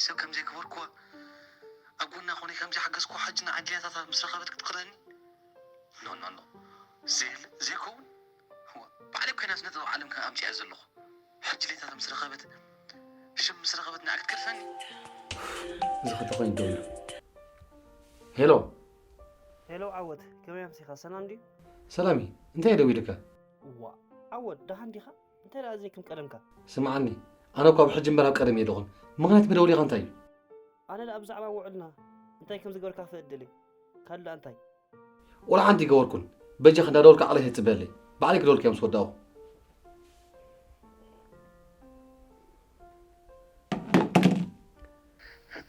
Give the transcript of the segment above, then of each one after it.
ሰብ ከም ዘይገበርኩዋ፣ ኣብ ጎና ኮነ ከም ዘይሓገዝኩዋ፣ ሕጂ ንዓይ ድሌታታ ምስ ረኸበት ክትቅረኒ? ኖ፣ ኖ፣ ኖ። ዘየለ፣ ዘይከውን። እዋ፣ ባዕለይ ኮይና ነጥቢ ዓለም ከ ኣምጺኣ ዘለኹ። ሕጂ ድሌታታ ምስ ረኸበት፣ ሽም ምስ ረኸበት ንዓይ ክትገድፈኒ? እዚ ኸ ተኾይኑ ደውሉ። ሄሎ። ሄሎ ዓወት፣ ከመይ ኣምሲኻ? ሰላም ድዩ? ሰላም እዩ። እንታይ ደዊልካ? እዋ፣ ዓወት፣ ደሓን ዲኻ? እንታይ ደኣ ዘይክም ቀደምካ? ስምዓኒ፣ ኣነ እኳ ኣብ ሕጂ እምበር ኣብ ቀደም እየ ደኹን። ምኽንያት መደወሊኻ እንታይ እዩ? ኣነ ደኣ ብዛዕባ ውዕልና እንታይ ከም ዝገበርካ ክፈልጥ ደልየ። ካልእ ደኣ እንታይ? ወላ ሓንቲ ይገበርኩን። በጃኻ እንዳደወልካ ዓቕለይ ኣይትጽበየለይ። ባዕለይ ክደወልካ እዮም ምስ ወዳእኹ።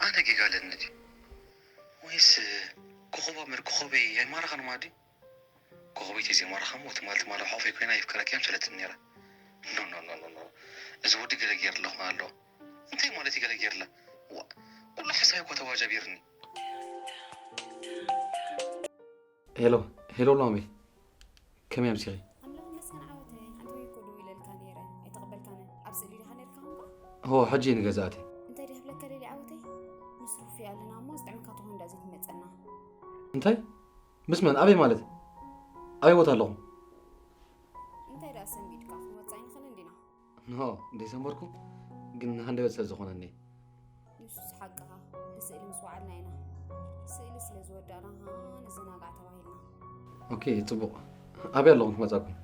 ኣነ ጌጋ ኣለኒ ድዩ? ወይስ ኮኾባ እምበር ኮኾበይ ኣይማረኸን ማለት ድዩ? ኮኾበይ ተዘይማረኻ እሞ ትማል ትማል ኣብ ሓቆፈይ ኮይና የፍቅረኪ እያ ምሰለትኒ ነይራ። ኖ፣ ኖ፣ ኖ፣ ኖ፣ ኖ። እዚ ወዲ ገለ ገይርለኹ ኣሎ። እንታይ ማለት እዩ ገለ ገይርላ? ዋ፣ ኩሉ ሓሳብ እኮ ተዋጃቢርኒ። ሄሎ፣ ሄሎ ሎሚ። ከመይ ኣምሲኺ? ኣምላኽ ይመስገን ዓወተይ። ሓንቲ ወይ እኮ ደዊለልካ ነይረ፣ ኣይተቐበልካንን። ኣብ ስእሊ ዲኻ ነይርካ ኾንካ? ሆ፣ ሕጂ እየ ንገዛ ኣትየ። እንታይ ድየ ክብለካ ደልየ ዓወተይ? ምስ ሩፊ ኣለና እሞ ዝጥዕመካ ተኾይኑ እንዳ ዘይትመጸና። እንታይ? ምስ መን? ኣበይ ማለት? ኣበይ ቦታ ኣለኹም? እንታይ ደኣ ሰንቢድካ? ክንወጽእ ኣይንኽእልን ዲና? ኖ፣ ዘይሰንበድኩ፣ ግን ሃንደበት ስለ ዝኾነኒ። ንሱስ ሓቅኻ፣ ብስእሊ ምስ ወዓልና ኢና። ስእሊ ስለ ዝወዳእና ኸኣ ንዘናጋዕ ተባሂልና። ኦኬ፣ ጽቡቕ። ኣበይ ኣለኹም ክመጻኩም?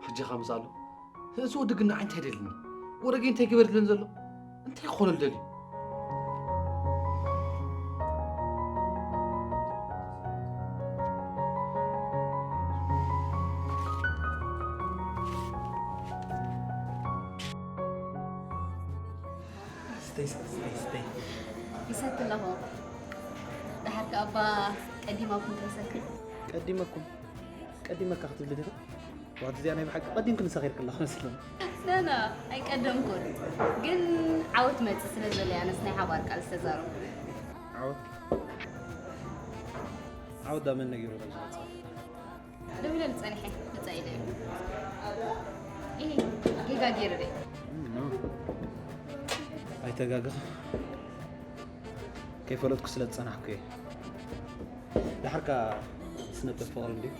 ሕጂ ኸ ምስ ኣሎ፣ እዚ ወዲ ግን ንዓይ እንታይ ደልኒ? ወረገይ እንታይ ገበር ድለን ዘሎ? እንታይ ክኾነሉ ደልዩ? ስተይ፣ ስተይ፣ ስተይ። ይሰቲ ኣለኹ። ደሓር ከኣ እባ ቀዲማኩም ከይሰክር። ቀዲመኩም? ቀዲመካ ክትብሊ ዲኻ? ዋት እዚኣ ናይ ብሓቂ ቀዲምክኒ ሰኺርኪ ኣለኹ መስለኒ። ኖ፣ ኖ፣ ኣይቀደምኩን። ግን ዓወት መጽእ ስለ ዘሎ እየ ኣነስ ናይ ሓባር ቃል ዝተዛረብኩ። ዓወት? ዓወት ዳ መን ነጊሩ ካብ ዝመጽእ? ደዊለሉ ጸኒሐ፣ ብጻይ ኢለ እዩ። ኢሂ፣ ጌጋ ገይረ ደይ። እም፣ ኖ። ኣይተጋገኻ። ከይፈለጥኩ ስለ ዝጸናሕኩ እየ። ደሓርካ ስነጥበብ ፍቕሪ እንድዩ።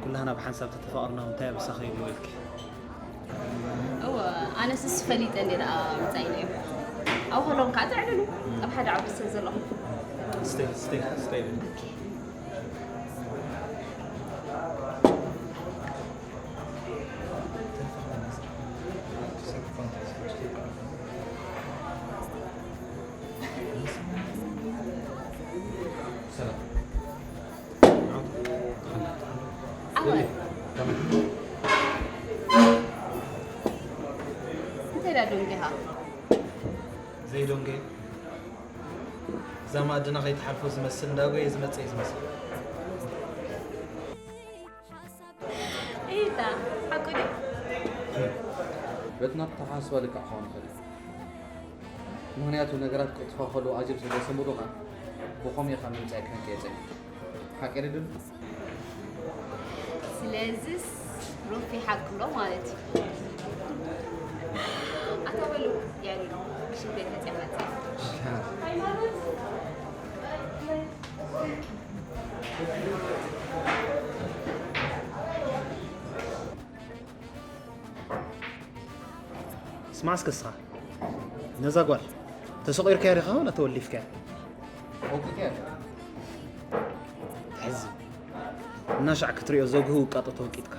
ኩላህና ብሓንሳብ ተተፋቐርና እንታይ ኣብ ምሳኺ ይህልዎ ኢልኪ? እወ፣ ኣነስ እሱ ፈሊጠ እንዴ ደኣ ብጻይ ኢለ እዩ። ኣብ ሆሎም ከኣ ጥዕልሉ፣ ኣብ ሓደ ዓውዲ ስለ ዘለኹም። ስተይ፣ ስተይ፣ ስተይ። ዓወት። እንታይ ዳ ዶንጌኻ? ዘይዶንጌ? እዛ መኣድና ከይትሓልፎ ዝመስል እንዳጎየ ዝመጸ እዩ ዝመስል። ኢታ፣ ሓቁ ድዩ? በቲ ናትካ ኣተሓሳስባ ልክዕ ክኸውን ይኽእል እዩ። ምኽንያቱ ነገራት ክቕልጥፋ ከለዉ ኣዝዮም ስለ ዘሰንብዱኻ፣ ብኸምኡ ኢኻ ንምንጻይ ከንቅየጸ። ሓቂ ድዩ? ስለዚስ ሩፊ ሓቂ ኣሎ ማለት እዩ። ኣታ በሉ፣ የዕልሉ፣ ብሽንተይ ተጸመጸ። ስማዕ እስከ እስኻ፣ ነዛ ጓል ተሰቒርካያ ዲኻ ወላ ተወሊፍካያ? ኣውቂጥያ። ተሕዝን። እናሻዕ ክትሪኦ ዘጉህ ውቃጦ ተወቂጥካ።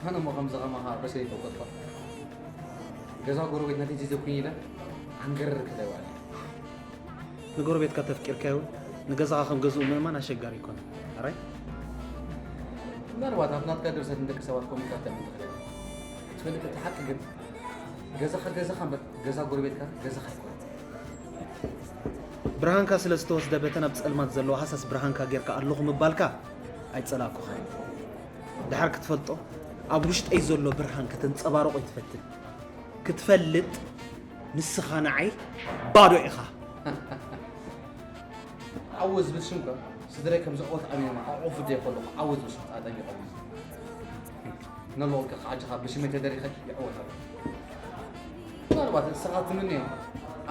ኣነ እሞ ከምዚ ከማኻ በሰለይ ተውቀጥኳ። ገዛ ጎረቤት ናተይ ዚዘ ኩኝ ኢለ ዓንገረር ክደዋል። ንጎረቤትካ ተፍቂርካዮ ንገዛኻ ከም ገዝኡ ምእማን ኣሸጋሪ ኣይኮነን። ኣራይ? ምናልባት ኣብ ናትካ ድርሰት ንደቂ ሰባት ኮሚካ ተምን ትኽእል። ትፈልጥ እቲ ሓቂ ግን ገዛኻ ገዛኻ እምበር ገዛ ጎረቤትካ ገዛኻ ኣይኮነን። ብርሃንካ ስለ ዝተወስደ በተን ኣብ ጸልማት ዘለዋ ሃሳስ ብርሃንካ ጌርካ ኣለኹ ምባልካ ኣይጸላእኩኻን። ደሓር ክትፈልጦ ኣብ ውሽጠይ ዘሎ ብርሃን ከተንጸባርቖ ይትፈትን። ክትፈልጥ ንስኻ ንዓይ ባዶ ኢኻ። ዓወት ዝብል ሽም ከ ስድረይ ከም ዘዕወት ኣሚኖም ኣዕቑፉ ደይ ከለኹ ዓወት ዝብል ሽም ኣጠሚቖም። ነለወልካ ዓጅኻ ብሽመይ ተደሪኸ ይዕወት ኣሎ። ምናልባት ንስኻ ትምንዮ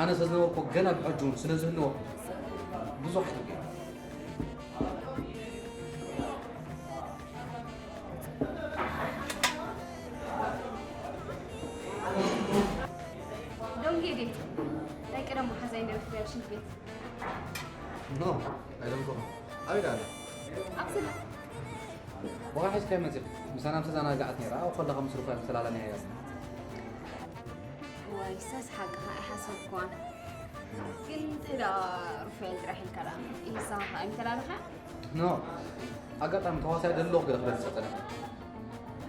ኣነ ስለ ዝነበርኩ ገና ብሕጂ እውን ስለ ዝህልዎ ብዙሕ ትብዮ። ዶንጌ ቤት ናይ ቀደም መሓዛይ እንደበፊት ሽንት ቤት ኖ ኣይደምኩም ኣበይ ደኣ ኣላ ኣብስላ ዋጋ ሒዝካ ይመፅእ ምሳና ምሰ ዛናጋዓት ነይራ ኣብ ከለኻ ምስ ሩፋኤል ተላለና እያ ወይ ሰስ ሓቅኻ ኣይሓሰብኳን ግን እንታይ ደኣ ሩፋኤል ጥራሕ ኢልካ ደኣ ኢሳ ከዓ ኣይምተላለኻ ኖ ኣጋጣሚ ተዋሳይ ደለኹ ገለ ክበልፀ ፀነሐ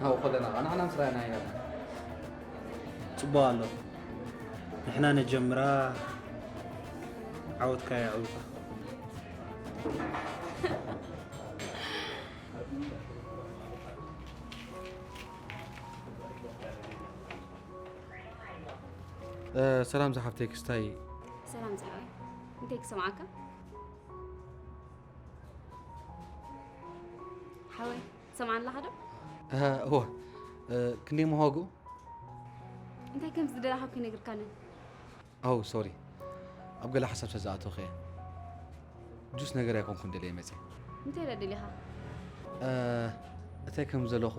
ናብኡ ከለና ከዓ ንዓና ምስ ረኣና እያ ፅቡቕ ኣሎ ንሕና ነጀምራ ዓወትካ የዕውታ ሰላም ዝሓፍተይ ክስታይ ሰላም ዝሓወይ እንታይ ክሰምዓካ ሓወይ ትሰምዓኒ ኣለኻ ዶ እወ ክንደይ መዋግኡ እንታይ ከም ዝደለኻ እኮ ይነግርካንን ኣው ሶሪ ኣብ ገለ ሓሳብ ተዝኣተኹ እየ ጁስ ነገር ኣይኮንኩን ደልየ መፅየ እንታይ ዳ ደሊኻ እንታይ ከም ዘለኹ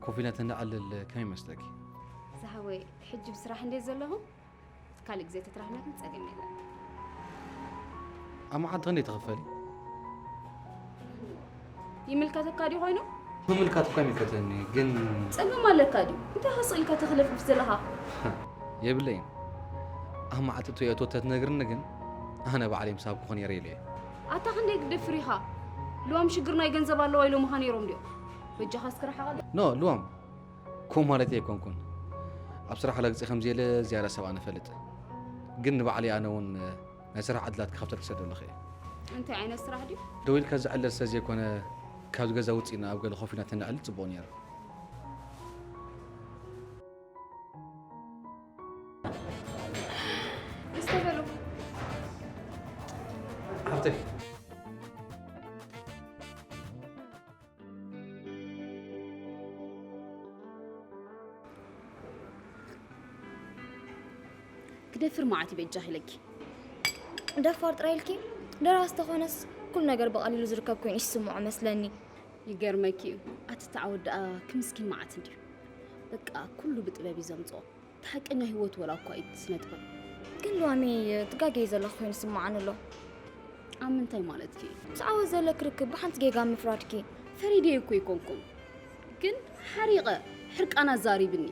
ኮፊና ተንዓልል ከመይ ይመስለኪ ዝሓወይ ሕጂ ብስራሕ እንደ ዘለኹ ካልእ ግዜ ተትራኽብና ግን ጸገም የለን ኣብ መዓልቲ ክንደይ ትኽፈሊ ይምልከተካ ድዩ ኮይኑ ምምልካት እኳ ይምልከተኒ ግን ጸገም ኣለካ ድዩ እንታይ ሃስቕ ኢልካ ተኽለፍልፍ ዘለኻ የብለይን ኣብ መዓልቲ እቶ የእቶ ተትነግርኒ ግን ኣነ ባዕለይ ምሳብ ክኾን የረ ኢለ ኣታ ክንደይ ግደፍር ኢኻ ልዋም ሽግር ናይ ገንዘብ ኣለዋ ኢሎምኻ ነይሮም ድዮም በጃኻ እስክርሓቓ ኖ ልዋም ከምኡ ማለት ኣይኮንኩን ኣብ ስራሕ ለግፂ ከምዚ ኢለ ዝያዳ ሰብ ኣነ ፈልጥ ግን ንባዕለይ ኣነ እውን ናይ ስራሕ ዕድላት ክኸፍተልኪ ሰደለኹ እየ እንታይ ዓይነት ስራሕ ድዩ ደው ኢልካ ዝዕለል ስለ ዘይኮነ ካብዚ ገዛ ውፅእና ኣብ ገለ ኮፍ ኢልና ተንዕልል ፅቡቕ ነይሩ ምስተበሉ ሓፍተይ ክደፍር መዓት ይበጃ ኢለኪ ደፋር ጥራይ ኢልኪ ደራሲ ተኾነስ ኩሉ ነገር ብቐሊሉ ዝርከብ ኮይኑ ይስምዖ መስለኒ ይገርመኪ እዩ ኣቲ ተዓወት ደኣ ክምስኪን መዓት እንድዩ በቃ ኩሉ ብጥበብ እዩ ዘምፅኦ እቲ ሓቀኛ ህይወት ወላ እኳ እዩ ስነ ጥበብ ግን ሉዋሜ ትጋገይ ዘለኹ ኮይኑ ይስምዓኒ ኣሎ ኣብ ምንታይ ማለትኪ እዩ ምስ ዓወት ዘለኪ ርክብ ብሓንቲ ጌጋ ምፍራድኪ ፈሪደ እኮ ይኮንኩም ግን ሓሪቐ ሕርቃና ዛሪብኒ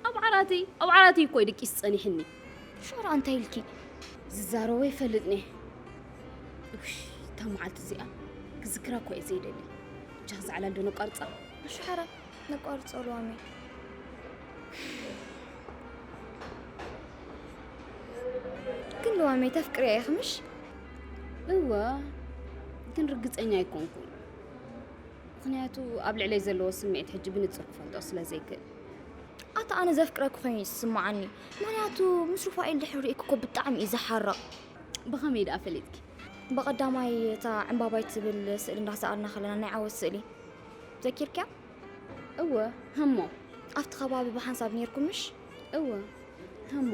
ኣብ ዓራተይ ኣብ ዓራተይ እኮ ድቂስ ጸኒሕኒ ሽዑ እንታይ ኢልኪ ዝዛረቦ ይፈልጥኒ እታ መዓልቲ እዚኣ ክዝክራ እኮ እየ ዘይደሊ እጃ ክዛዕላል ዶ ነቋርፃ ሽሓራ ነቋርፆ ሉዋሜ ግን ሉዋሜ ተፍቅርያ ኢኺ ምሽ እወ ግን ርግፀኛ ኣይኮንኩን ምኽንያቱ ኣብ ልዕለይ ዘለዎ ስምዒት ሕጂ ብንፅር ክፈልጦ ስለ ዘይክእል ኣታ ኣነ ዘፍቅረኪ ኮይኑ እዩ ዝስምዓኒ ምኽንያቱ ምስ ሩፋኤል ድሕሪ ርእኪ እኮ ብጣዕሚ እዩ ዝሓርቕ ብኸመይ ደኣ ፈሊጥኪ ብቐዳማይ እታ ዕምባባይ ትብል ስእሊ እንዳሰኣልና ከለና ናይ ዓወት ስእሊ ዘኪርክያ እወ ህሞ ኣብቲ ከባቢ ብሓንሳብ ነይርኩም ምሽ እወ ህሞ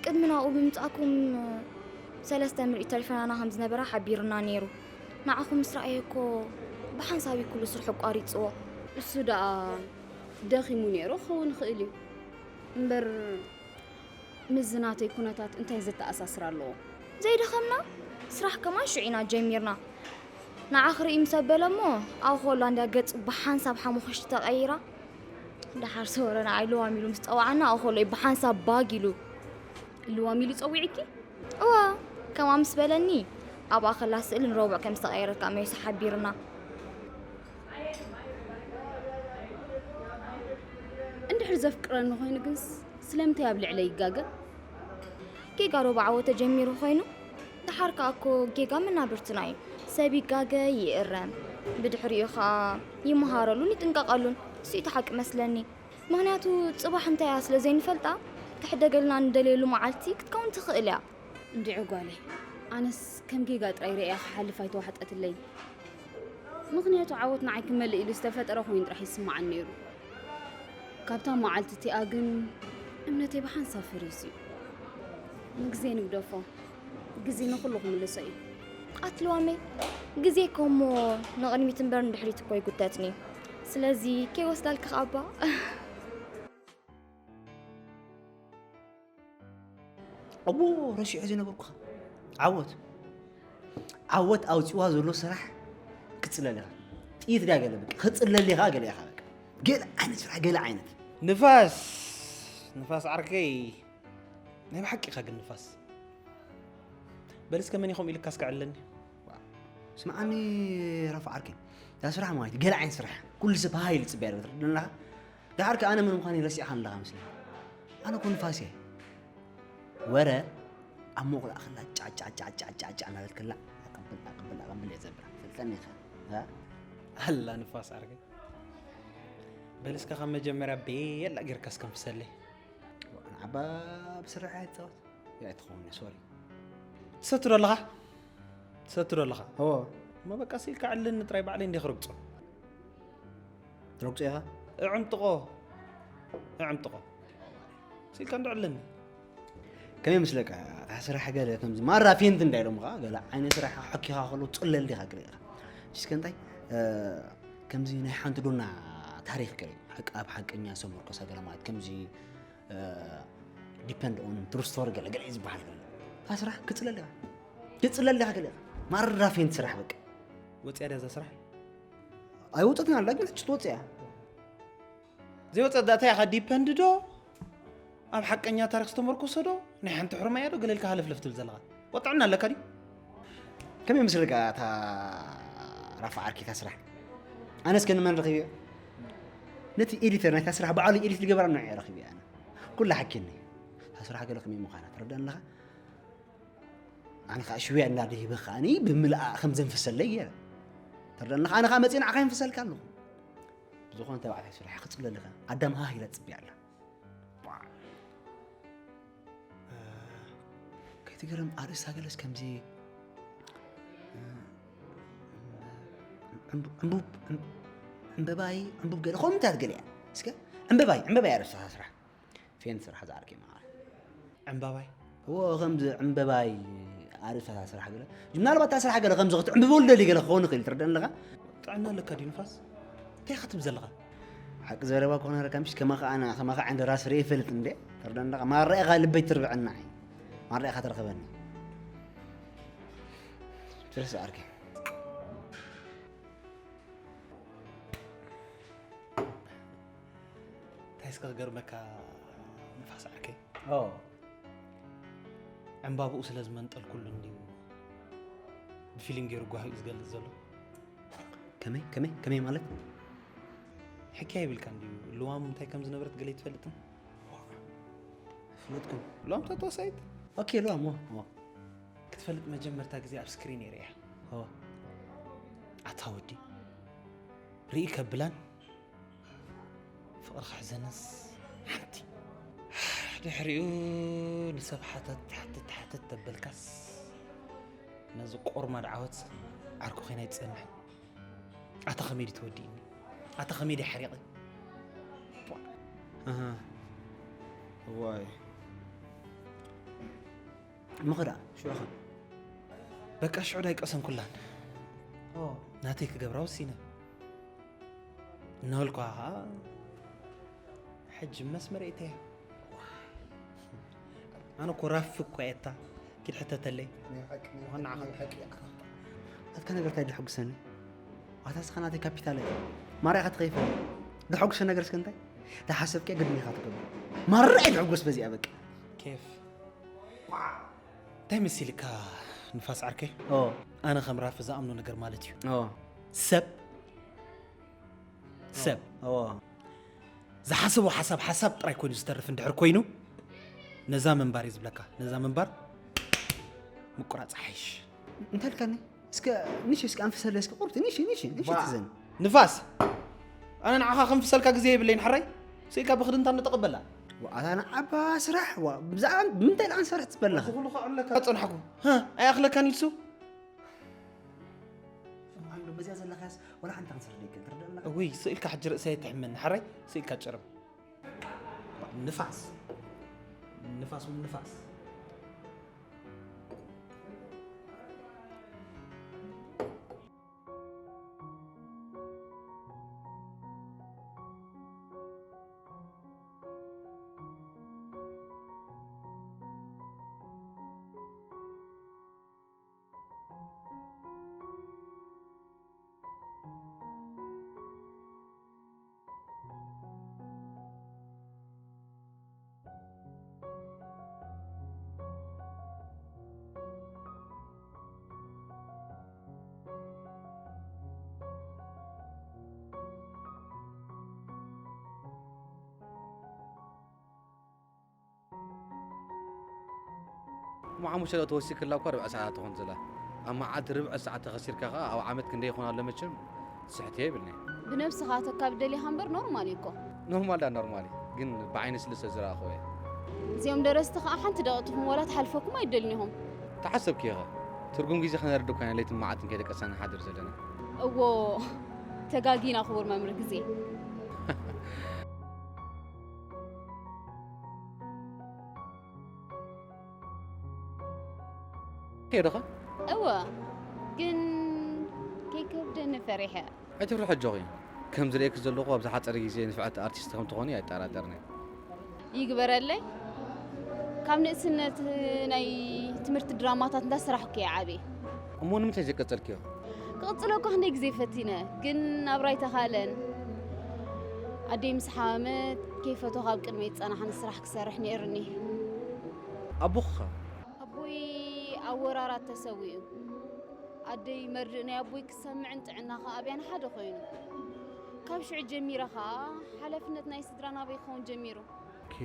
ቅድሚ ናብኡ ብምምፃእኩም ሰለስተ ምርኢት ተሪፈናና ከም ዝነበራ ሓቢሩና ነይሩ ንዓኹም ምስ ረኣየ እኮ ብሓንሳብ እዩ ኩሉ ስርሑ ኣቋሪፅዎ እሱ ደኣ ደኺሙ ነይሩ ክኸውን ይኽእል እዩ እምበር ምስዚ ናተይ ኩነታት እንታይ ዘተኣሳስር ኣለዎ ዘይደኸምና ስራሕ ከማን ሽዑ ኢና ጀሚርና ንዓ ክርኢ ምስ ኣበለ እሞ ኣብ ሆላንድያ ገፁ ብሓንሳብ ሓሙኽሽቲ ተቐይራ ደሓር ሰወረ ንዓይ ልዋም ኢሉ ምስ ፀዋዓና ኣብ ሆሎ ብሓንሳብ ባግ ኢሉ ልዋም ኢሉ ፀዊዕኪ እወ ከምኣ ምስ በለኒ ኣብኣ ከላ ስእሊ ንረቡዕ ከም ዝተቐየረት ከዓ መሊሱ ሓቢርና እንድሕር ዘፍቅረኒ ኮይኑ ግንስ ስለምንታይ ኣብ ልዕለ ይጋገ ጌጋ ዶ ብዓወት ተጀሚሩ ኮይኑ ደሓር ከኣ እኮ ጌጋ መናብርትና እዩ ሰብ ይጋገ ይእረም ብድሕሪኡ ከኣ ይመሃረሉን ይጥንቀቐሉን እሱ እቲ ሓቂ መስለኒ ምኽንያቱ ጽባሕ እንታይ እያ ስለ ዘይንፈልጣ ክሕደገልና ንደልየሉ መዓልቲ ክትከውን ትኽእል እያ። እንድዒ ጓለይ፣ ኣነስ ከም ጌጋ ጥራይ ርእያ ክሓልፍ ኣይተዋሕጠትለይን። ምኽንያቱ ዓወት ንዓይ ክመልእ ኢሉ ዝተፈጠረ ኮይኑ ጥራሕ ይስምዓኒ ነይሩ። ካብታ መዓልቲ እቲኣ ግን እምነተይ ብሓንሳብ ፈሪሱ እዩ። ንግዜ ንግደፎ፣ ግዜ ንኹሉ ክምልሶ እዩ። ኣትልዋመይ፣ ግዜ እኮ እሞ ንቕድሚት እምበር ንድሕሪት እኮ ይጉተትኒ። ስለዚ ከይወስዳልካ ከኣባ። እዎ ረሲዖ ዝነበርኩኻ ዓወት ዓወት ኣውፂዋ ዘሎ ስራሕ ክፅለል ኢኻ። ጥይት ድያ ገለ በቃ ክፅለል ኢኻ ገለ ኢኻ በቃ። ገለ ዓይነት ስራሕ ገለ ዓይነት። ንፋስ ንፋስ ዓርከይ፣ ናይ ብሓቂ ኢኻ ግን ንፋስ። በል እስከ መን ኢኹም ኢልካ እስከ ዕለኒ። ስምዓኒ ራፋ ዓርከይ፣ እዛ ስራሕ ማለት ገለ ዓይነት ስራሕ ኩሉ ሰብ ሃይ ኢሉ ዝፅበያ ኣለካ ትረድእ ኣለኻ። ደሓር ከ ኣነ መን ምዃነይ ረሲዕካ ኣለኻ መስለኒ። ኣነ እኮ ንፋስ እየ። ወረ ኣብ ሞቕላእ ከላ ጫጫጫጫጫጫ እናበልክላ ኣቐብል ኣቐብል ኣቐብል እየ ዘብላ። ፈልጠኒ ኢኻ። እ? ኣላ ንፋስ ዓርከይ። በል እስከ ካብ መጀመርያ ቤላ ጌርካ እስከ ንፍሰለይ። ንዓባ ብስራሕ እያ ትፃወት። እያ ትኸውን ሶሪ። ትሰቱ ዶ ኣለኻ? ትሰቱ ዶ ኣለኻ? እዎ። እሞ በቃ ሲልካ ዕልኒ ጥራይ ባዕለይ እንዲየ ክረግጾ። ትረግጾ ኢኻ? እዕምጥቆ። እዕምጥቆ። ሲልካ እንዶ ዕልኒ። ከመይ ምስለካ እታ ስራሕ ገለ ከምዚ ማራ ፌንት እንዳይሎም ኸዓ ገለ ዓይነት ስራሕ ሓኪኻ ከሎ ፅለል ዲኻ ገለ ኢኻ። እስከ እንታይ እ፣ ከምዚ ናይ ሓንቲ ዶና ታሪክ ገለ ሓቂ ኣብ ሓቀኛ ዝተመርኮሰ ገለ ማለት ከምዚ ዲፐንድ ኦን ትሩ ስቶሪ ገለ ገለ እዩ ዝበሃል ገለ እታ ስራሕ ክፅለል ዲኻ ክፅለል ዲኻ ገለ ኢኻ ማራ ፌንት ስራሕ በቃ ወፅያ ድያ እዛ ስራሕ? ኣይወፀትን ኣላ ግን ሕጂ ትወፅእ እያ ዘይወፀት ዳታ ኢኻ ዲፐንድ ዶ ኣብ ሓቀኛ ታሪክ ዝተመርኮሰ ዶ ናይ ሓንቲ ሕርማያ ዶ ገለልካ ሃለፍለፍ ትብል ዘለኻ ወጥዕና ኣለካ ድዩ? ከመይ ምስልካ እታ ራፋ ዓርኪታ ስራሕ ኣነስ ከንመን ረኺብዮ ነቲ ኤዲተር ናይታ ስራሕ ባዕሉ ኤዲት ዝገበራ ንዕ ረኺብዮ ኣነ ኩላ ሓኪኒ እታ ስራሕ ገለ ከመይ ምዃና ትረዳእ ኣለኻ ኣነ ከዓ ሽውያ እንዳደሂበ ከዓኒ ብምልኣ ከም ዘንፍሰለይ ገይረ ትረዳእ ኣለኻ ኣነ ከዓ መፅእ ንዓኻ ይንፍሰልካ ኣለኹ ዝኾነ ተባዕታይ ስራሕ ክፅለልኻ ኣዳም ሃህ ኢላ ትፅብያ ኣላ ከይትገርም ኣርእስታ ገለስ ከምዚ ዕምበባይ ዕንቡብ ገለ ከምታት ገለ እያ እስከ ዕምበባይ ዕምበባይ ኣርእስታ ስራሕ ፌን ስራሕ ዝኣርኪ ማለት ዕምባባይ እዎ ከምዚ ዕምበባይ ኣርእስታ ስራሕ ገለ ምናልባት እታ ስራሕ ገለ ከምዚ ክትዕምበበሉ ደሊ ገለ ክኸውን ይኽእል ትርደን ኣለኻ ጥዕና ኣለካ ድዩ ንፋስ እንታይ ኢኻ ትብል ዘለኻ ሓቂ ዘረባ ኮነ ረካ ምሽ ከማኻ ኣና ከማኻ ዓንደ ራስ ርኢ ይፈልጥ እንደ ተርዳንዳኻ ማራ ኢኻ ልበይ ትርብዐና ዓይ ማራ ኢኻ ትረኽበኒ ትርስ ዓርከ እንታይ እስከ ክገርመካ ንፋስ ዓርከይ ዕምባብኡ ስለ ዝመንጠልኩሉ እንድዩ ብፊሊም ገይሩ ጓሂኡ ዝገልፅ ዘሎ ከመይ ከመይ ከመይ ማለት ሕክያ ይብልካ እንድዩ ልዋም እንታይ ከም ዝነበረት ገለ ትፈልጥን ፍለጥኩም ልዋም ተተወሳይት ኦኬ ልዋም ዎ ክትፈልጥ መጀመርታ ግዜ ኣብ ስክሪን እየ ርእያ ኣታ ወዲ ርኢ ከብላን ፍቕሪ ክሕዘንስ ሓንቲ ድሕሪኡ ንሰብ ሓተት ሓትት ሓትት ተበልካስ ነዚ ቆርማድ ዓወት ዓርኩ ኮይና ይትጸንሕ ኣታ ኸመይ ድትወዲእኒ ኣታ ኸመይ ድሓሪቐ ዋይ እሞ ኸዳ ሽዑ ኸ በቃ ሽዑ ዳይቀሰንኩላን ናተይ ክገብራ ወሲነ እናበልኳ ኸዓ ሕጂ መስመር እተያ ኣነ እኮ ራፊ እኮ እየታ ኪድ ሕተተለይ ኣትካ ነገር እንታይ ድሕጉሰኒ ኣታ ስኻ ናተይ ካፒታል እያ ማርያ ኢኻ ትኸይፈ ድሕጉሰ ነገር እስከ እንታይ ተሓሰብከ ግድን ኢኻ ትገብር ማርያ ድሕጉስ በዚኣ በቃ ኬፍ እንታይ መሲልካ ንፋስ ዓርከይ ኣነ ከም ራፊ ዝኣምኖ ነገር ማለት እዩ ሰብ ሰብ ዝሓሰቦ ሓሳብ ሓሳብ ጥራይ ኮይኑ ዝተርፍ እንድሕር ኮይኑ ነዛ ምንባር እዩ ዝብለካ ነዛ ምንባር ምቁራፅ ሓይሽ እንታይ ልካኒ እስከ ንሽ እስከ ኣንፍሰለ እስከ ቁርብቲ ንሽ ንሽ ንሽ ትዘን ንፋስ ኣነ ንዓኻ ክንፍሰልካ ግዜ የብለይን ሓራይ ስኢልካ ብክድንታ ንተቐበላ ኣታ ንዓባ ስራሕ፣ ዋ፣ ብዛዕባ ብምንታይ ደኣ ንሰርሕ ትብል ኣለኻ? ኩሉ ከዕለካ ጸንሓኩ። ሃ፣ ኣይኣኽለካን ኢልሱ? ስምዓይ ዶ፣ በዚኣ ዘለኻስ ወላ ሓንቲ ክንሰርሕ ደይከን፣ ትርዳእ ኣለኻ? እውይ፣ ስኢልካ ሕጂ ርእሰይ ኣይትሕመኒ። ሓራይ፣ ስኢልካ ጭርም። ንፋስ። ንፋስ እውን ንፋስ። እሞ ሓሙሽተ ደቂቕ ተወሲክላ እኳ ርብዒ ሰዓት ትኾን ዘላ። ኣብ መዓልቲ ርብዒ ሰዓት ተኸሲርካ ኸዓ ኣብ ዓመት ክንደይ ይኾን ኣሎ መቸም? ትስሕት እየ ይብልኒ። ብነብስኻ ተካብ ደሊኻ እምበር ኖርማል እዩ እኮ። ኖርማል ዳ ኖርማል እዩ፣ ግን ብዓይኒ ስለ ዝረኣኹ እየ። እዚኦም ደረስቲ ኸዓ ሓንቲ ደቂቕ ትኹን ዋላ ትሓልፈኩም ኣይደልን ኢኹም። ተሓሰብክዮ ኸ? ትርጉም ግዜ ከነረድእ እኳ ኢና ለይትን መዓልትን ከይደቀስና ንሓድር ዘለና። እዎ፣ ተጋጊና ክቡር መምህር ግዜ። ከይዶ ኸ? እወ፣ ግን ከይከብደኒ ፈሪሐ። ኣይትፍርሒ ኣጆኺ። ከም ዝርእየኪ ዘለኹ ኣብ ዝሓጸረ ግዜ ንፍዕቲ ኣርቲስት ከም ትኾኒ ኣይጠራጠርን እየ። ይግበረለይ። ካብ ንእስነት ናይ ትምህርቲ ድራማታት እንዳሰራሕኩ እየ ዓብየ። እሞ ንምንታይ ዘይቀጸልክዮ? ክቕጽሎ እኮ ክንደይ ግዜ ፈቲነ፣ ግን ናብራ ኣይተኻእለን። ኣደይ ምስ ሓመመት ከይፈተኹ ኣብ ቅድመይ ዝጸናሕኒ ስራሕ ክሰርሕ ነይሩኒ። ኣቦኺ ኸ? ኣቦይ ኣብ ወራራት ተሰዊኡ። ኣደይ መርድእ ናይ ኣቦይ ክትሰምዕን ጥዕና ከኣ ኣብያን ሓደ ኮይኑ። ካብ ሽዑ ጀሚረ ከኣ ሓላፍነት ናይ ስድራ ናበይ ክኸውን ጀሚሩ። ኦኬ።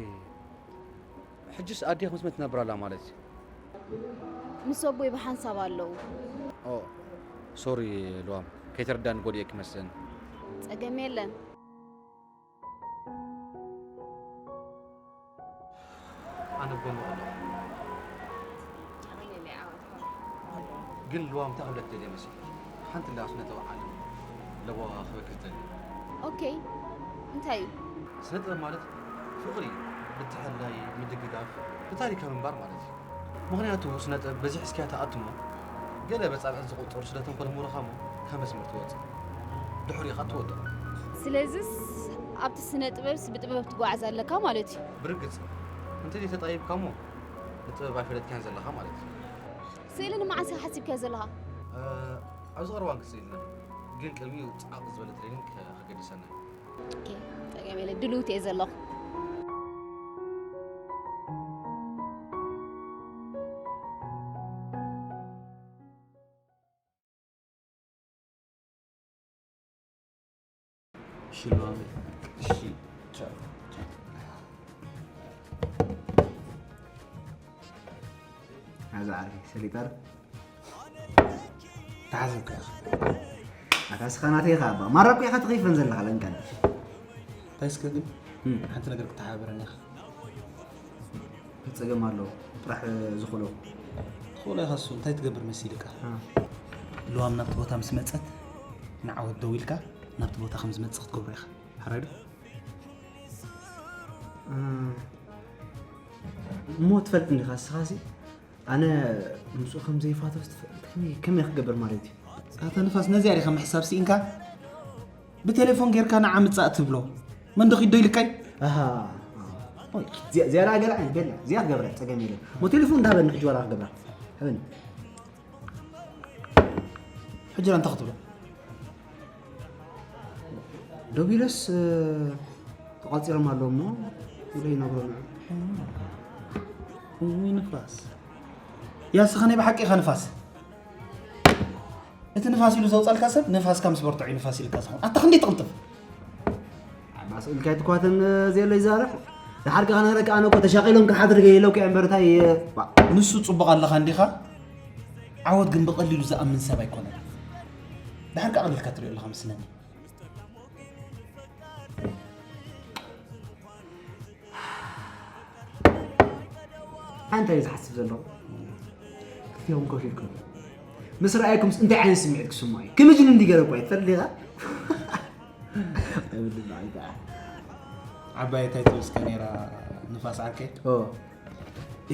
ሕጅስ ኣዴኺ ምስ መን ትነብር ኣላ ማለት እዩ? ምስ ኣቦይ ብሓንሳብ ኣለዉ። ኦ፣ ሶሪ ልዋም፣ ከይተረዳእኒ ጎዲኤኪ መስለኒ። ጸገም የለን። ኣነ ብጎንኺ ኣለኹ። ኣሜን ኢለ እየ ዓወትካ። ግን ልዋም እንታይ ክብለኪ ደልየ መሲልኪ? ሓንቲ እንዳ ስነ ጥበብ ዓለም ለበዋ ክህበኪ ዝደሊ። ኦኬ፣ እንታይ እዩ? ስነ ጥበብ ማለት ፍቕሪ፣ ምትሕልላይ፣ ምድግጋፍ፣ ብታሪካዊ ምንባር ማለት እዩ። ምኽንያቱ ስነ ጥበብ በዚሕ እስኪያ ተኣትሞ፣ ገለ በጻብዕን ዝቑጸሩ ስለ ተንኮል ምሁርኻ እሞ ካብ መስመር ትወጽእ። ድሕሪኡ ኸኣ ትወድቕ። ስለዝስ ኣብቲ ስነ ጥበብስ ብጥበብ ትጓዓዝ ኣለካ ማለት እዩ። ብርግጽ፣ እንተዘይተጣይብካ እሞ ንጥበብ ኣይፈለጥካን ዘለኻ ማለት እዩ። ስእሊ ንመዓስ ኢኻ ሓሲብካዮ ዘለኻ? እ፣ ኣብዚ ቀረባ እዋን ክስእል ኢና፣ ግን ቅድሚኡ ጻዕቕ ዝበለ ትሬኒንግ ከ-፣ ከገድሰና እዩ። ኦኬ፣ ጸገም የለን፣ ድልውቲ እየ ዘለኹ። እሺ፣ ልዋም። እሺ፣ ቻው፣ ቻው። ኣዛ ዓርኪ ሰሊጠር። ተሓዘብካ ኢኻ። ኣታ ስኻ ናተይ ኢኻ እባ። ማራ እኮ ኢኻ ትኸይፈን ዘለኻ ለንቀን። እንታይ እስከ ግን እም። ሓንቲ ነገር ክተሓባበረኒ ኢኻ። ጸገም ኣሎ። ጥራሕ ዝኽእሎ። ትኽእሎ ኢኻ እሱ። እንታይ ትገብር መሲልካ? እ። ልዋም ናብቲ ቦታ ምስ መጸት ንዓወት ደው ኢልካ ናብቲ ቦታ ከም ዝመጽእ ክትገብሮ ኢኻ። ሓራይ ዶ? እ፣ እሞ ትፈልጥ እንዲኻ ንስኻሲ ኣነ ምስኡ ከም ዘይፋቶስ ትፈልጥ። ከመይ፣ ከመይ ክገብር ማለት እዩ? ኣታ ንፋስ፣ ነዚኣ ዲኻ ምሕሳብ ስኢንካ? ብቴሌፎን ጌርካ ንዓ ምጻእ ትብሎ። መን ዶ ኪዶ ኢልካይ? ኣሃ። ኦይ፣ እዚኣ፣ እዚኣ ደኣ ገለ ዓይነት ቤላ። እዚኣ ክገብራ፣ ጸገም የለን። እሞ ቴሌፎን እንዳሃበኒ ሕጂ ዋላ ክገብራ። ሃበኒ። ሕጂ እንታይ ክትብሎ? ደቢለስ፣ እ፣ ተቋጺሮም ኣለዉ እሞ ኢለ ይነግሮ ንዑ። እውይ ንፋስ። ያ ስኻ ናይ ብሓቂ ኢኻ ንፋስ። እቲ ንፋስ ኢሉ ዘውጻልካ ሰብ ንፋስካ ምስ በርትዖ እዩ ንፋስ ኢልካ ዝኸውን። ኣታ ክንደይ ትቕልጥፍ። ኣባስ ኢልካ ኣይትኳተን፣ እ፣ ዘየሎ ይዛረብ። ደሓር ከኣ ክነግረካ ኣነ እኮ ተሻቒሎም ክሓድር ገይለውካ እየ እምበር እንታይ፣ እ፣ ባ-፣ ንሱ ጽቡቕ ኣለኻ እንዲኻ? ዓወት ግን ብቐሊሉ ዝኣምን ሰብ ኣይኮነን። ደሓር ከኣ ኣቕሊልካ ትሪኦ ኣለኻ መስለኒ። እንታይ እዩ ዝሓስብ ዘለኹ? ክልቲኦም ኮፍ ኢልኩም ምስ ረኣየኩምስ እንታይ ዓይነት ስምዒት ክስምዖ እዩ? ክምጅን እንዲ ገለ እኮ እዩ። ትፈልጥ ዲኻ? ዓባይ እንታይ ትብል እስከ ነይራ ንፋስ ዓርከይ? ኦ፣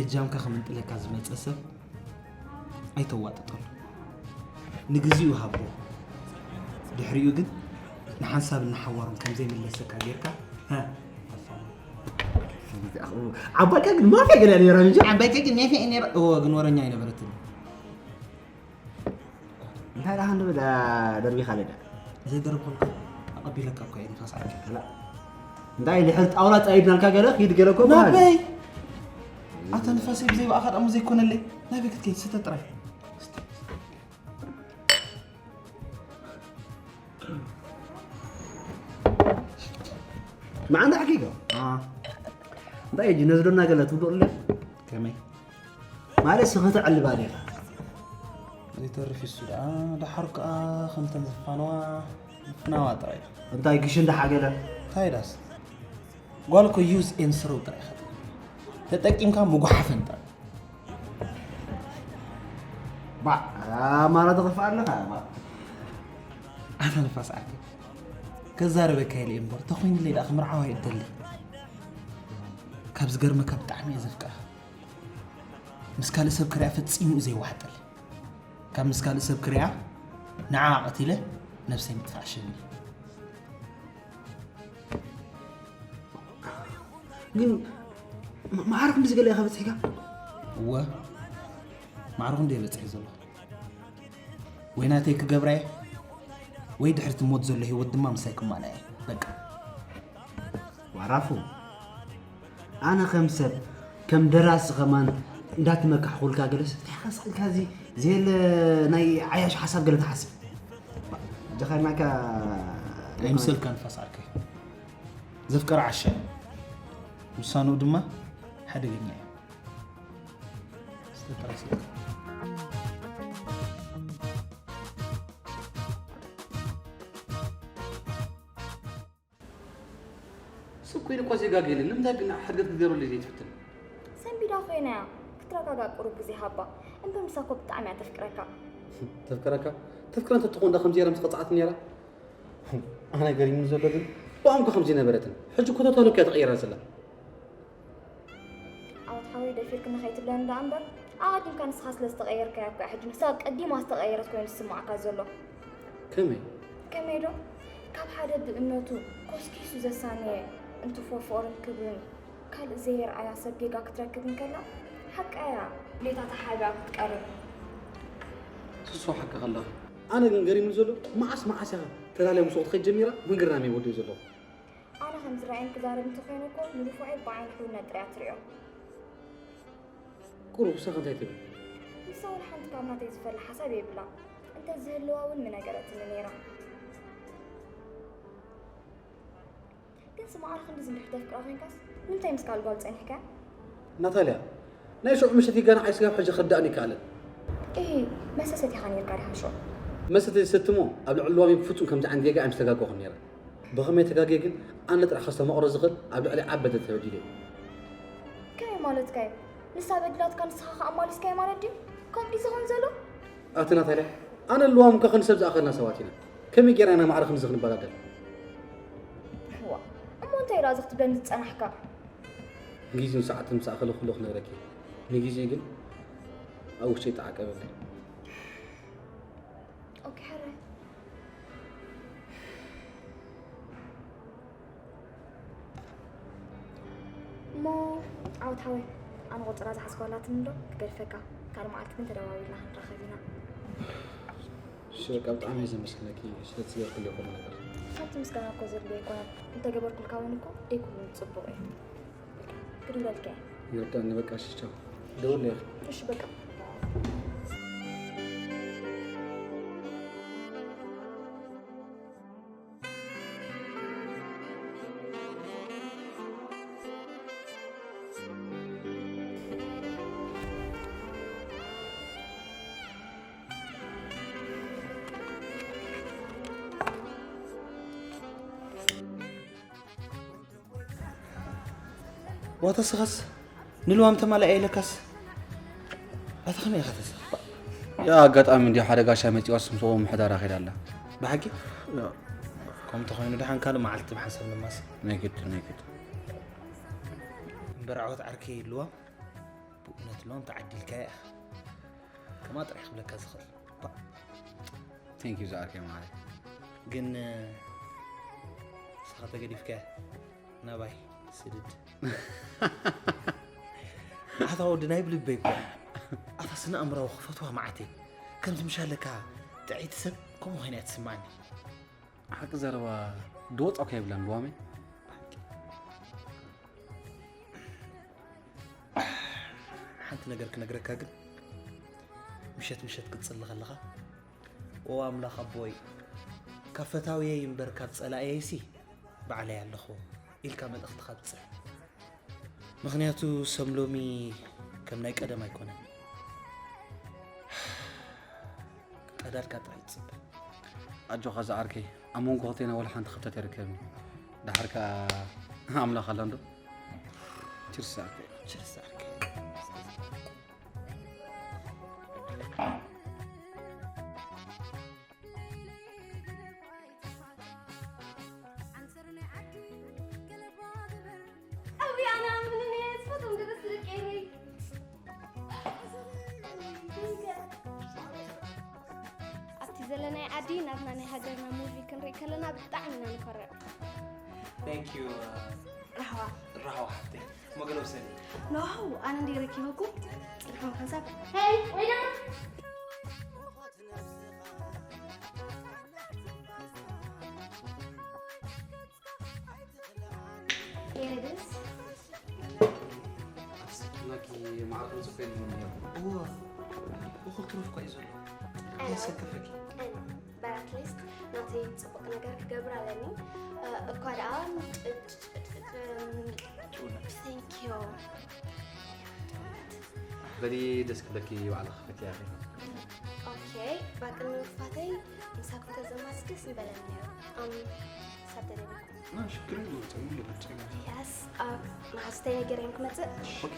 እጃምካ ከምንጥለካ ዝመፀ ሰብ ኣይተዋጥጠሉ። ንግዚኡ ሃቦ። ድሕሪኡ ግን ንሓንሳብ እናሓዋሮም ከምዘይምለሰካ ጌርካ፣ ሃ፣ ዓባይካ ግን ማፍያ ገለ ነይራ እንጂ። ዓባይካ ግን ማፍያ ነይራ። እወ፣ ግን ወረኛ ኣይነበረትን። እንታይ ደኣ ክንብል ደርቢኻ ለዳ? ዘይደረብኩልካ ኣቐቢለካ እኮ እየ ንፋስ ዓርከይ። ከላ እንታይ ልሕል ጣውላ ጻይድናልካ ገለ ኪድ ገለ እኮ በሃል። ናበይ? ኣታ ንፋሰይ ብዘይ ብኣኻ ደሞ ዘይኮነለይ። ናበይ ክትከይድ? ስተ ጥራይ። መዓንዳ ሓቂቆ እንታይ እጂ ነዚ ዶና ገለ ትውድቕሉ? ከመይ? ማለት ስኽተ ዕልባ ዲኻ? ዘይተርፍ እሱ ደኣ ደሓር ከኣ ከምተን ዝፋነዋ ፍናዋ ጥራይ። እንታይ ግሽ እንዳሓገለ? እንታይ ዳስ? ጓል እኮ use and throw ጥራይ ኢኻ። ተጠቂምካ ምጉሓፈን ጥራይ። ባ ኣማራ ተኸፍእ ኣለኻ ባ። ኣታ ንፋስ ዓርከይ። ከዛረበካ ኢለ እምበር ተኾይንለይ ደኣ ክምርዓዋ እየ እደሊ። ካብ ዝገርመካ ብጣዕሚ እየ ዘፍቅራ። ምስ ካልእ ሰብ ክሪኣ ፈጺሙ እዩ ዘይዋሕጠለይ። ካብ ምስ ካልእ ሰብ ክሪኣ ንዓ ቀቲለ ነብሰይ ምጥፋእ ሸኒ። ግን ማዕረ ክንዲ ዝገለ ኢኻ በፂሕካ? እወ ማዕረ ክንዲ እየ በፂሐ ዘለኹ። ወይ ናተይ ክገብራ እየ ወይ ድሕርቲ ሞት ዘሎ ህይወት ድማ ምሳይ ክማልኣ እየ። በቃ። ዋራፉ ኣነ ከም ሰብ ከም ደራሲ ከማን እንዳትመካሕኩልካ ገለስ እንታይ ሓሳብካ እዚ ዘየለ ናይ ዓያሽ ሓሳብ ገለ ትሓስብ ጀኻናካ ኣይምሰልካ ንፋስ ዓርከይ። ዘፍቀረ ዓሻ ውሳንኡ ድማ ሓደገኛ እዩ። ስብ ኮይኑ እኳ ዜጋ ገይልን ንምንታይ ግን ሕድገት ክትገብረሉ ዘይትፍትን? ሰንቢዳ ኮይና እያ ክትረጋጋእ ቁሩብ ግዜ ሃባ። እምበር ንሳ እኮ ብጣዕሚ እያ ተፍቅረካ። ተፍቅረካ? ተፍቅረ እንተትኾን ዳ ከምዚ ገይራ ምስ ቀጻዓትኒ ነይራ? ኣነ ገሪሙኒ ዘሎ ግን ብኣም እኳ ከምዚ ነበረትን ሕጂ እኮ ቶታሊ እኮ እያ ተቐይራ ዘላ። ዓወት ሓወይ ደፊርክኒ ከይትብለኒ ደኣ እምበር ኣቐዲምካ ንስኻ ስለ ዝተቐየርካያ እኮ እያ ሕጂ ንሳ ቀዲማ ዝተቐየረት ኮይኑ ዝስምዓካ ዘሎ። ከመይ? ከመይ ዶ? ካብ ሓደ ብእምነቱ ኮስኪሱ ዘሳነየ እንትፎ ፍቕርን ክብርን ካልእ ዘየርኣያ ሰብ ጌጋ ክትረክብ እንከላ ሓቃ እያ ሌታ ተሓቢኣ ክትቀርብ። ስሶ ሓቂ ከለኺ ኣነ ግን ገሪሙኒ ዘሎ መዓስ መዓስ እያ ተላልያ ምስኡ ክትኸይድ ጀሚራ ምግርራም እየ ወዲኡ ዘለኹ። ኣነ ከም ዝረኣየን ክዛረብ እንተኾይነ እኮ ንድፉዐይ ብዓይኒ ሕውነት ጥራይ እያ ትሪኦ። ቁሩብ ንሳኸ እንታይ ትብል? ንሳ እውን ሓንቲ ካብ ናተይ ዝፈለ ሓሳብ የብላ። እንተዝህልዋ እውን ምነገረትኒ ነይራ። ግን ስማዕሪ ክንድዚ እንድሕር ተፍቅራ ኮይንካስ ንምንታይ ምስ ካልእ ጓል ጸኒሕካ? ናታልያ ናይ ሽዑ ምሸት ይጋናዕ ስጋብ ሕጂ ክርዳእኒ ይከኣለን። እሂ፣ መስተ ሰቲኻ ነይርካ ዲኻ ሽዑ? መስተ ተዝሰቲ እሞ ኣብ ልዕሊ ልዋም ፍጹም ከምዚ ዓይነት ጌጋ ኣይምስተጋገኹን ነይረ። ብኸመይ ተጋግየ ግን ኣነ ጥራሕ ከስተማቕሮ ዝኽእል ኣብ ልዕሊ ዓበደ ተበዲለ እዩ። ከመይ ማለትካ እዩ? ንሳ በዲላትካ ንስኻ ከኣ ኣማሊስካዮ ማለት ድዩ? ከምኡ ድዩ ዝኸውን ዘሎ? ኣቲ ናታልያ ኣነ ልዋም እኳ ክንሰብ ዝኣኸልና ሰባት ኢና። ከመይ ጌርና ኢና ማዕረ ክንዚ ክንበዳደል? እዋ እሞ እንታይ ደኣ እዚ ክትብለኒ ዝጸናሕካ? ግዜን ሰዓትን ምስ ኣኸለ ኩሉ ክነግረኪ። ንግዜ ግን ኣብ ውሽጠይ ተዓቀበለይ። ኦኬ ሕራይ። እሞ ዓወት ሓወይ ኣነ ቁፅራ ዝሓዝኳ ኣላትኒ ዶ ክገድፈካ ካልእ መዓልቲ ግን ተደዋዊልና ክንራኸብ ኢና። እሺ በቃ ብጣዕሚ እየ ዘመስግነኪ ስለቲ ዝገበርክልይ ኩሉ ነገር። ሓንቲ ምስጋና እኮ ዘድልዮ ኣይኮነን እንተገበርኩልካ እውን እኮ ደይ ኩሉ ፅቡቕ እዩ። ክድውለልካ እየ። ይርዳእኒ በቃ እሺ ቻው። ደውል እየ። እሺ በቃ። ዋታ ስኻስ ንልዋም ተማላእያ ኢለካስ ኣታ ከመይ ኢኻ ተስፋ? ያ ኣጋጣሚ እንዲ ሓደ ጋሻ መፂዋስ ምስኡ ምሕዳር ኣኺዳ ኣላ። ብሓቂ? ከምቲ ኮይኑ ደሓን ካልእ መዓልቲ ብሓንሳብ ንማሲ። ናይ ግድ ናይ ግድ። እምበር ዓወት ዓርከይ ይልዋም ብእውነት ሎም ተዓዲልካያ ኢኻ። ከማ ጥራሕ ክብለካ ዝኽእል። ቴንክ ዩ ዝኣርከይ ማለት። ግን ንስኻ ተገዲፍካያ ናባይ ስድድ። ኣታ ወዲ ናይ ብልበይ እኮ። ኣታ ስነ ኣእምራዊ ክፈትዋ መዓተይ። ከምዚ ምሻለካ ጥዕይቲ ሰብ ከምኡ ኮይና እያ ትስማዓኒ። ሓቂ ዘረባ ድወፃ እኮ የብላን ልዋመይ። ሓንቲ ነገር ክነግረካ ግን ምሸት ምሸት ክትፅሊ ከለኻ ኦ ኣምላኽ ኣቦይ ካብ ፈታውየይ እምበር ካብ ፀላእየይሲ ባዕለይ ኣለኹ ኢልካ መልእኽትኻ ብፅሕ። ምኽንያቱ ሰም ሎሚ ከም ናይ ቀደም ኣይኮነን። ቀዳድካ ጥራይ ትፅበ። ኣጆኻ ዝዓርከይ ኣብ መንጎ ክልቴና ወላ ሓንቲ ክፍተት ኣይርከብን። ድሓር ከኣ ኣምላኽ ኣሎ እንዶ። ችርስ ዝዓርከይ። ችርስ ዓርከይ። أبي أنا من الناس فطن درس الكيمي ኣብቲ ዘለናይ ዓዲ ናትና ናይ ሃገርና ሙቪ ክንርኢ ከለና ብጣዕሚ ኢና ንኮርዕ። Thank you. ራህዋ ራህዋ ሓፍተይ። መገለብ ሰኒ። ኖው ኣነ እንደ ረኪበኩም ጽንሖም ሓንሳብ Hey, wait up! Here it is. ኣስላኪ ማዕርኩም ጽፈ እወ እኹል ትረፍ እኳ እዩ ዘሎ። የሰከፈኪ። But at least ናተይ ጽቡቕ ነገር ክገብር ኣለኒ። እኳ ደኣ Thank you. በሊ ደስ ክብለኪ ባዕልኺ ክፈትያ ኢኺ። ኦኬ፣ ባቅኒ ምክፋተይ ምሳኩም ተዘማስ ደስ ምበለኒ ነይሩ። ኣም ሳብ ተደሊኩም። ሽግር የለውም። ጸሚም ይበልጸ Yes, uh, መሓዙተይ ነጊረዮም ክመጽእ። ኦኬ።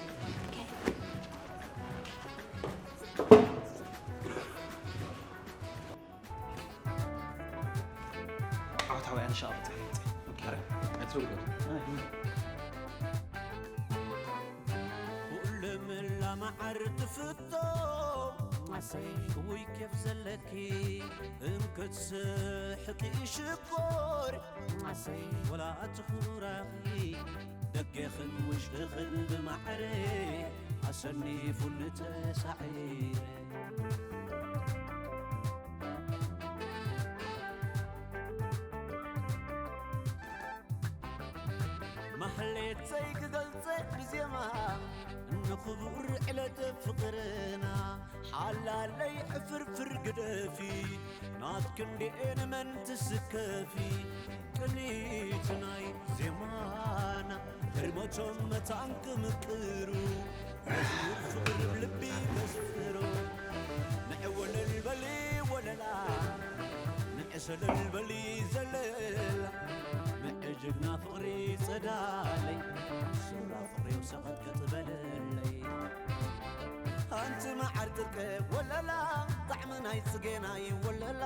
ዓወታዊ ኣንሻ ኣውጥሕ። ኣይትረብገ። ኩሉ ምላ መዓር ትፍቶ ማሰይ ውይ ኬፍ ዘለኪ እንክት ስሕቂ ሽኮር ማሰይ ወላ ትኹራኺ ደገኽን ውሽጥኽን ብማዕረ ኣሰኒፉኒ ተሳዒረ። ማህሌተይ ክገልጸ ብዜማ ንኽቡር ዕለት ፍቕርና ሓላለይ ዕፍርፍር ግደፊ ናትክንዲኤ ንመን ትስከፊ ቅኒት ናይ ዜማና ህርመቶም መታን ክምቅሩ መዝሙር ፍቕሪ ብልቢ መስፍሮ ንዕወለል በሊ ወለላ ንዕሰለል በሊ ዘለላ ንዕጅግና ፍቕሪ ጸዳለይ ሱራ ፍቕሪ ሰቐጥቀጥ በለለይ ኣንቲ መዓር ጥርቀ ወለላ ጣዕሚ ናይ ጽጌናይ ወለላ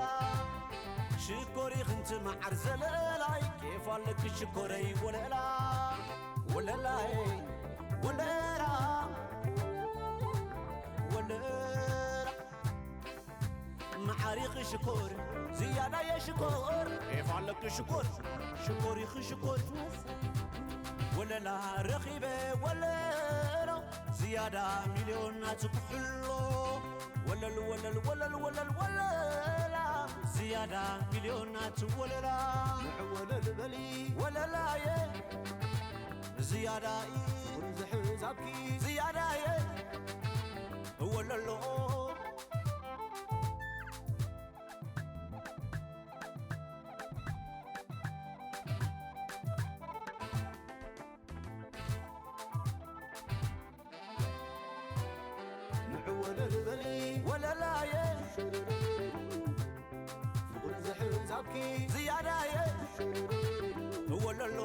ሽኮሪ ክንቲ መዓር ዘለላይ ኬፍ ኣለኪ ሽኮረይ ወለላ ወለላይ ወለላ ወለላ መዓሪኺ ሽኮር ዝያዳየ ሽኮር ኬፍ ኣለኪ ሽኮር ሽኮሪኺ ሽኮር ወለላ ረኺበ ወለላ ዝያዳ ሚልዮን ናቲ ኩሕሎ ወለል ወለል ወለል ወለል ወለላ ዝያዳ ሚልዮን ናቲ ወለላ ንዕወለል በሊ ወለላየ ዝያዳ እዩ ዝሕዛብኪ ዝያዳየ ወለሎ ንዕወለል በሊ ወለላየ ፍቕሪ ዝሕዛብኪ ዝያዳየ ወለሎ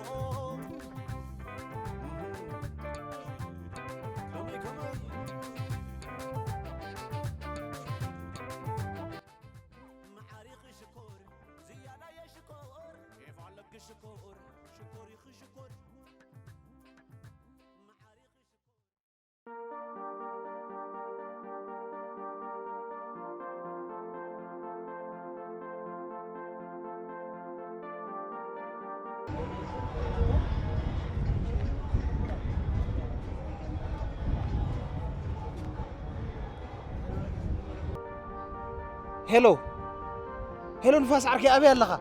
ከመይ ከመይ ሄሎ፣ ሄሎ፣ ንፋስ ዓርከይ፣ ኣበይ ኣለኻ?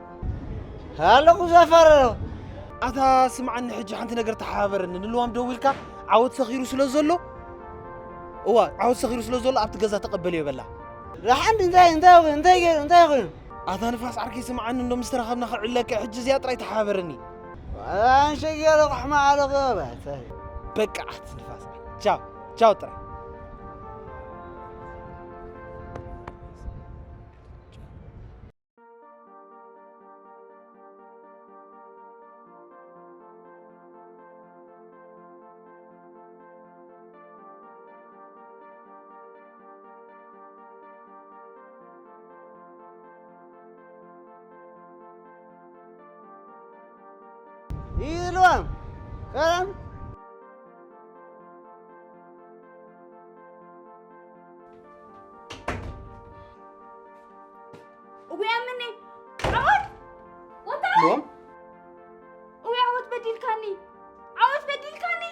ኣለኹ፣ ሰፈር ኣለኹ። ኣታ ስምዓኒ፣ ሕጂ ሓንቲ ነገር ተሓባበረኒ። ንልዋም ደዊልካ፣ ዓወት ሰኺሩ ስለ ዘሎ፣ እዋ፣ ዓወት ሰኺሩ ስለ ዘሎ፣ ኣብቲ ገዛ ተቐበልዮ በላ። ደሓን፣ እንታይ፣ እንታይ ኮይኑ፣ እንታይ ገይሩ፣ እንታይ ኮይኑ? ኣታ ንፋስ ዓርከይ፣ ስምዓኒ፣ እንዶ ምስ ተራኸብና ከዕለካ፣ ሕጂ እዚኣ ጥራይ ተሓባበረኒ። ኣንሸየለ ቁሕማ ኣለኹ፣ በቃ። በቃ፣ ኣቲ ንፋስ ዓርከይ። ቻው፣ ቻው ጥራይ። ኢልዋም ሰላም። እጉያ ምኒ ዓወት ወታ ሎም እጉያ ዓወት በዲልካኒ፣ ዓወት በዲልካኒ።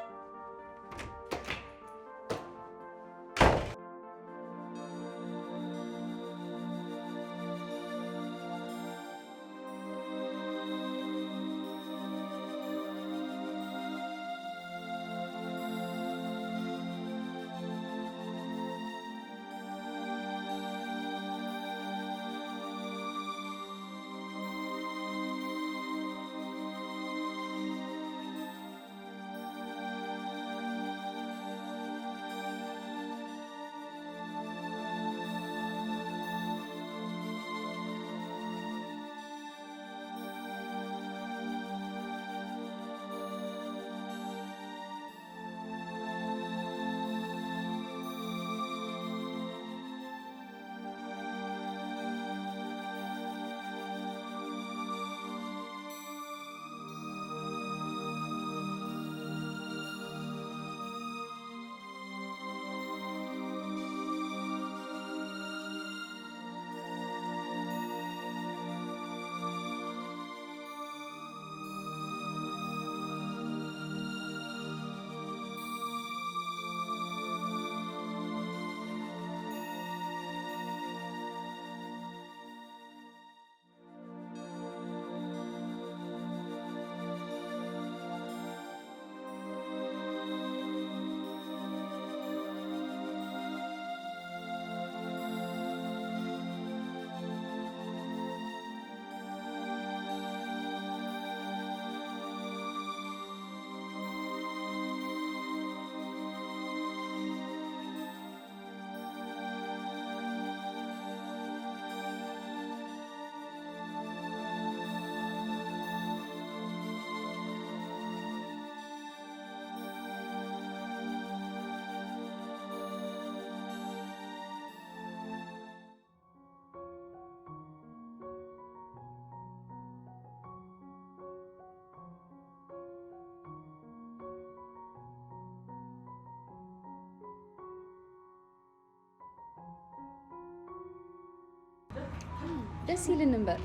ደስ ኢልኒ እምበር፣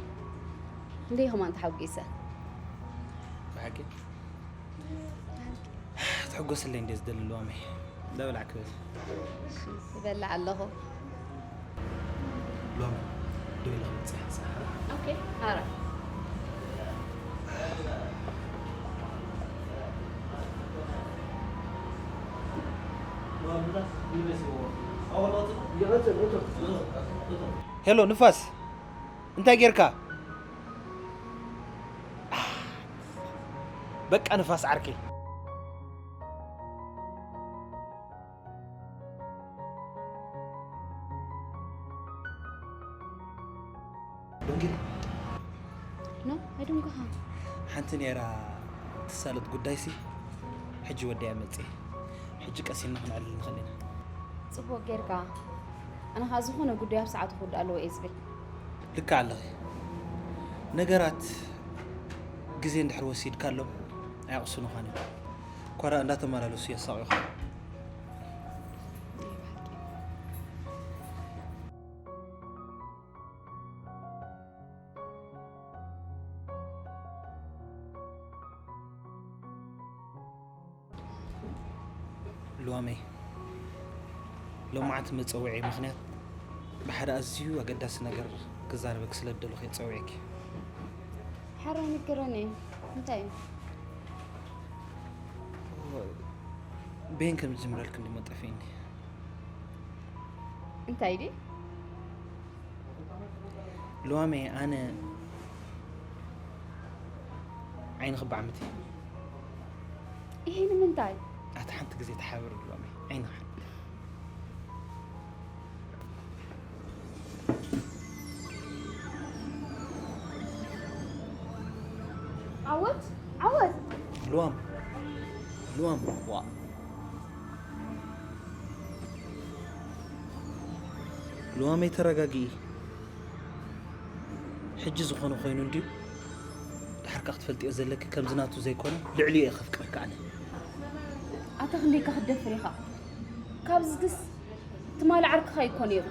እንደ ከማን ተሓጒሰ። ብሓቂ ትሕጎስለይ እንደ ዝደሊ ልዋመይ። እንዳ በላዕ ክብል። እሺ፣ ይበልዕ ኣለኹ። ሎሚ ደው ኢለ ክመጽእ እየ፣ ሰሓራ። ኦኬ፣ ሓራ። ሄሎ ንፋስ፣ እንታይ ጌርካ? በቃ ንፋስ ዓርከይ። ደንጊረ። ኖ፣ ኣይደንጎኻን። ሓንቲ ነይራ ትሳለጥ ጉዳይሲ፣ ሕጂ ወዲኣ መጽእ። ሕጂ ቀስ ኢልና ክንዕልል ንኽእል ኢና። ጽቡቕ ጌርካ። ኣነ ኸኣ ዝኾነ ጉዳይ ኣብ ሰዓቱ ክውዳእ ኣለዎ እየ ዝብል። ልክዕ ኣለኺ። ነገራት ግዜ እንድሕር ወሲድካሎም ኣይቕስኑኻን እዮም። እኳ ደኣ እንዳተመላለሱ የሳቕዩኻ። ልዋመይ፣ ሎማዓንቲ መጸውዒ ምኽንያት ብሓደ ኣዝዩ ኣገዳሲ ነገር ክዛረበኪ ስለ ዝደለኹ እየ ጸዊዐኪ። ሕራይ ንገረኒ፣ እንታይ እዩ? በየን ከም ዝጅምረልኪ እንዲሞ ጠፊእኒ። እንታይ ድዩ? ልዋመይ፣ ኣነ ዓይንኺ ብዓመት እየ። ይሄ ንምንታይ? ኣቲ ሓንቲ ግዜ ተሓበሩ ልዋመይ፣ ዓይንኺ ሓንቲ። ዓወት፣ ዓወት። ልዋም፣ ልዋም፣ ዋ። ልዋመይ ተረጋጊኢ። ሕጂ ዝኾነ ኮይኑ እንድዩ። ድሓር ከኣ ክትፈልጥዮ ዘለኪ ከምዚ ናቱ ዘይኮነ ልዕሊኡ እየ ከፍቅረካ ኣነ። ኣታ ክንደይካ ክትደፍር ኢኻ? ካብዝግስ ትማሊ ዓርክኻ እኮ ነይሩ።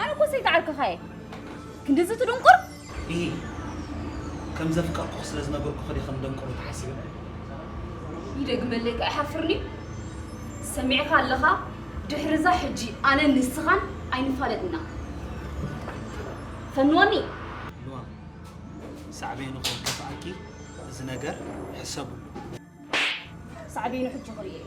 ኣነ እኮ ሰይቲ ዓርክኻ እየ። ክንድዚ ትድንቁር? ኢሂ፣ ከም ዘፍቀርኩኺ ስለ ዝነገርኩኺ ድየ ከም ደንቆሮ ትሓስቢ? ይደግመለይ ከኣ ይሓፍርኒ። ሰሚዕኻ ኣለኻ? ድሕርዛ ሕጂ ኣነን ንስኻን ኣይንፋለጥና። ፈንወኒ። ልዋም፣ ሳዕቤኑ ከይከፍኣኪ እዚ ነገር ሕሰብሉ። ሳዕቤኑ ሕጂ ክርእዮ እየ።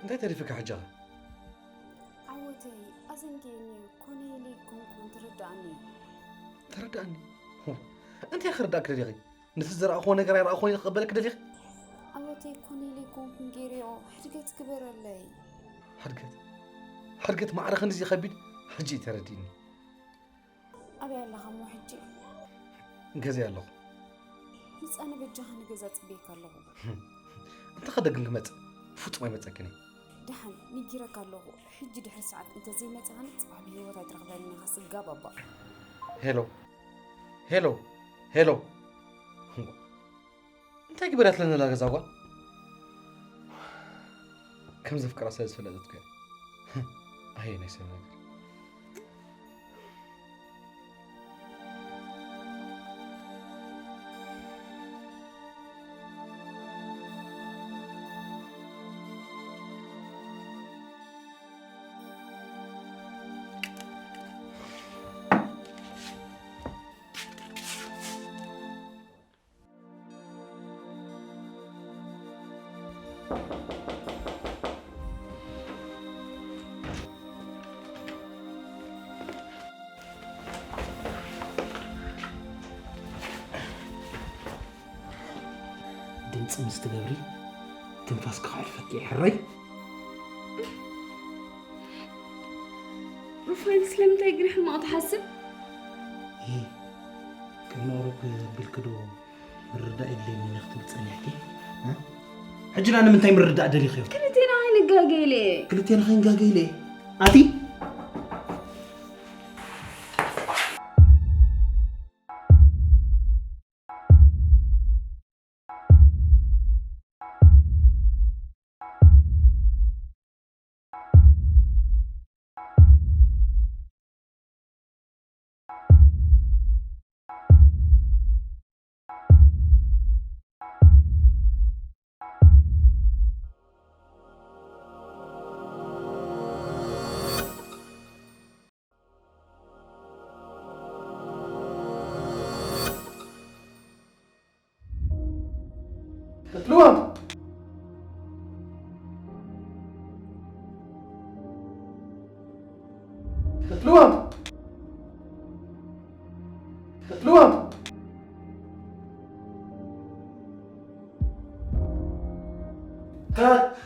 እንታይ ተሪፍካ ሕጂ? ዓወተይ ኣዘንጊኒ ኮነ ኢለ ኣይኮንኩን፣ ትርዳእኒ። ተረዳእኒ። እንታይ ክርዳእክ ደሊኺ? ነቲ ዝረኣኽዎ ነገር ኣይረኣኽዎን ኢለ ክቕበለክ ደሊኺ? ዓወተይ ኮነ ኢለ ኣይኮንኩን ገይረዮ፣ ሕድገት ግበረለይ። ሕድገት? ሕድገት ማዕረ ክንድዚ ከቢድ? ሕጂ እዩ ተረዲእኒ። ኣበይ ኣለኻ እሞ ሕጂ? ገዛይ ኣለኹ። ህፃነ በጃኻ ንገዛ ፅበየካ ኣለኹ። እንተ ከደግም ክመጽእ ፍጹም ኣይመጸክን እየ። ደሓን ንጊረካ ኣለኹ። ሕጂ ድሕሪ ሰዓት እንተዘይመጺኻኒ ጽባሕ ብህይወት ኣይትረኽበንን ኢኻ ስጋ ባባ። ሄሎ ሄሎ ሄሎ። እንታይ ግበራትለና ኣላ ገዛ ጓል? ከም ዘፍቅራ ስለ ዝፈለጠት እኮ እያ። ኣየ ናይ ሰብ ነገር። ድምፂ ምስ ትገብሪ ትንፋስ ክኽዕርፈኪ እየ ሕረይ። ሩፋኤል ስለምንታይ ግን ሕማቕ ትሓስብ? ይህ ቅድሚ ቁሩብ ቢልኪ ዶ ምርዳእ የድልየኒ ክትብል ጸኒሕኪ? እ? ሕጂ ና ንምንታይ ምርዳእ ደሊኽዮ? ክልቴና ከይንጋገ ኢለ። ክልቴና ከይንጋገ ኢለ። ኣቲ ቀጥልዎም! ቀጥልዎም! ቀጥልዎም! ታት!